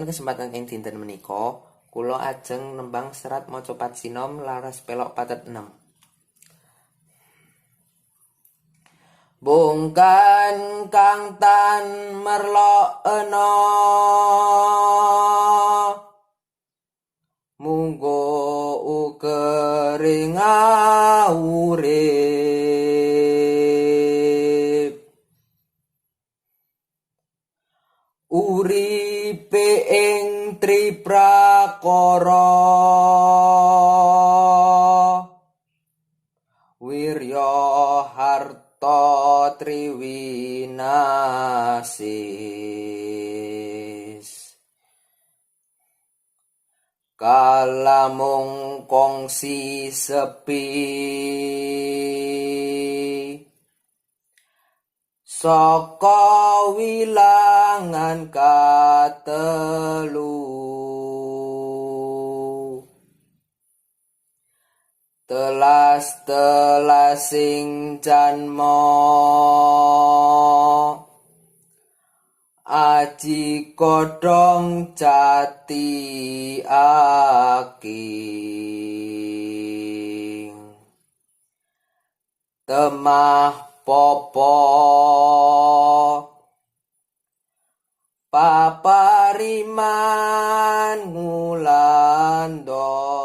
Wonten kesempatan ing dinten menika, kula ajeng nembang serat macapat sinom laras pelok patet 6. Bungkan kang tan merlokena munggo ukering urip uripe ing triprakara wirya harta triwinasis kalamung kongsi sepi saka wilangan katelu telas telasing janma aji kodhong jati aking temah popo papariman ngulandong.